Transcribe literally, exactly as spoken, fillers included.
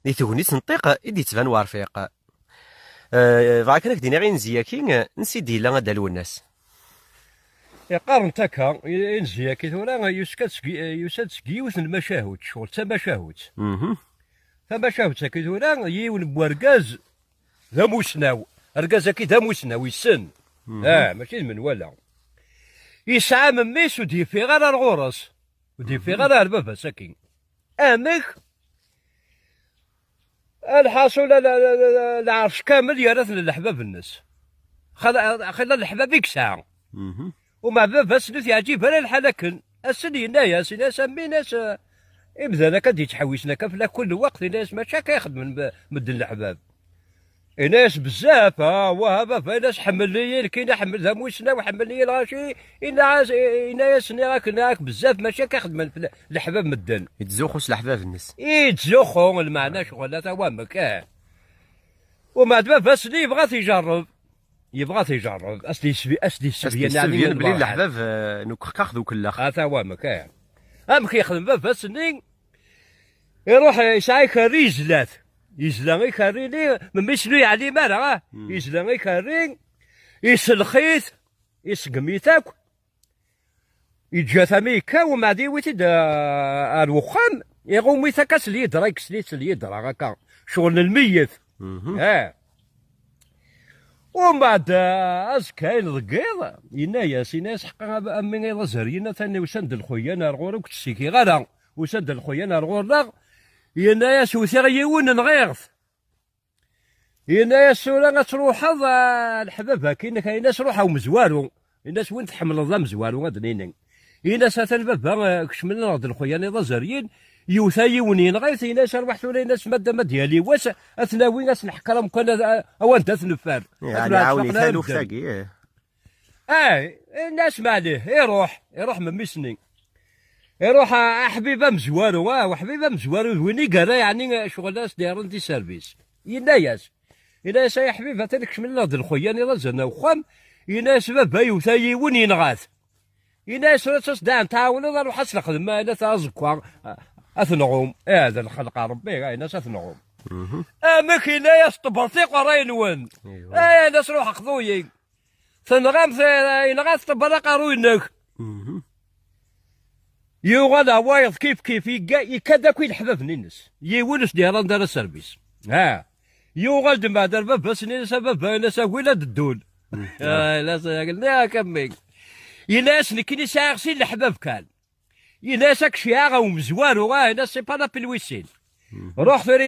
Di tegnit n ṭṭiq i d-yettban werfiq. Eh, bɣa kan ad k-d-iniɣ inzi-agi, eh, n Sidi yella Adda Lwennas. Iqqaren-t akka, i-, inzi-agi tura yuska-d seg, yusa-d seg yiwet n tmacahut, ccɣel d tamacahut. Mhm. Tamacahut-agi tura, yiwen n wergaz d amusnaw. Argaz-agi d amusnaw, yessen. Mhm. Ah, mačči d menwala. Yesɛa memmi-s ur d-yeffiɣ ara ar ɣur-s. Ur d-yeffiɣ ara ar baba-s-agi. Amek? Lḥaṣul, la, la, la, la, lɛerc kamel yerra-t n leḥbab-nnes. Xala, xila leḥbab i yesɛa. Mhm. Uma baba-s ur t-yeɛǧib ara lḥal akken. Ass-n yenna-yas, yenna-yas, a mmi, yenna-yas, eh, imdanen akka d-yettḥewwisen akka fell-ak kul lweqt, yenna-yas, mačči akka i xeddmen be-, medden leḥbab. Yenna-yas bezzaf, ah, wah, a baba, yenna-yas, ḥemmel-iyi, nekkini ḥemmel d amusnaw, ḥemmel-iyi lɣaci, yenna-yas, yenna-yas, nniɣ-ak, nniɣ-ak bezzaf, mačči akka i xeddmen fell-, leḥbab medden. Yettzuxxu s leḥbab-nnes. Yettzuxxu, lmeɛna ccɣel, ata wamek, ah. Uma d baba-s-nni yebɣa ad t-ijerreb. Yebɣa ad t-ijerreb. As-d-yesbi-, as-d-yessebyen, yeɛni, belli lmeṛaḥ. Leḥbab, eh, n ukeqqax d ukellex. Ata wamek, eh. Amek yexdem baba-s-nni? Iruḥ, eh, yesɛa ikerri, yezla-t. Yezla ikerri-nni, memmi-s-nni ur yeɛlim ara, ah. Hmm. Yezla ikerri, isellex-it, iseggem-it akk. Yeǧǧa-t am yekka, umbeɛd yewwi-t-id, ah, ar wexxam, iɣumm-it akka s lyidra, yekkes-it s lyidra akka, ccɣel n lmeyyet. Mhm. Eh. Umbeɛd, ah, azekka ayen deg yiḍ, yenna-yas, yenna-yas, ḥeqqa a, a mmi, iḍ azeryin, atan usan-d lxuyyan ar ɣur-i, ur k-ttsekiɣ ara, usan-d lxuyyan ar ɣur-neɣ, yenna-yas, wtiɣ yiwen, nɣiɣ-t. Yenna-yas, tura ad truḥeḍ, ah, leḥbab-agi-inek, yenna-yas, ruḥ a umezwaru. Yenna-yas, win tḥemmleḍ d amezwaru, ad nini. Yenna-yas, atan baba, ah, kecmen-aneɣ-d lxuyyan iḍ azeryin, yewta yiwen yenɣa-t, yenna-yas, arwaḥ tura, yenna-yas, madam ad yali wass, ad t-nawi, ad s-nḥekker amkan, ad, a, a wanda ad t-neffer. Ad iɛawen-it ara medden. Taluft-agi, eh. Ah, yenna-yas, maɛlih, iruḥ, iruḥ memmi-s-nni. Iruḥ a, aḥbib amezwaru, ah, aḥbib amezwaru, d win i yerra, yeɛni, ccɣel ara s-d-yerren di service. Yenna-yas, yenna-yas, ay aḥbib, atan kecmen-aneɣ-d lxuyyan iḍ azeryin ar wexxam, yenna-yas, baba yewta yiwen yenɣa-t. Yenna-yas, tura ad tas-d ad tɛawneḍ, ad nruḥ ad s-nexdem, ah, yenna-yas, aẓekka, ah, ad t-nɣum. Eh, d lxelq n Rebbi, ah, yenna-yas, ad t-nɣum. Mhm. Amek, yenna-yas, ṭebbret iqerray-nwen. Aywa. Ah, yenna-yas, ruḥ xḍu-yi. Tenɣam-t, eh, yenɣa-t, ṭebber aqerruy-nnek. Mhm. Yuɣal wayeḍ kif kif, yegga, yekka-d akk i leḥbab-nni-ines. Yiwen ur s-d-yerra anda ara service. Ha. Yuɣal-d mbeɛd ar baba-s, yenna-yas, a baba, yenna-yas, agil ad ddun. Mm, ah, yenna-yas, agil, nniɣ-ak a mmi. Yenna-yas, nekkini sɛiɣ sin leḥbab kan. Yenna-yas, ad k-ceyɛeɣ a umezwaru, ah, yenna-yas, c'est pas la peine wis sin. Mhm. Ruḥ tura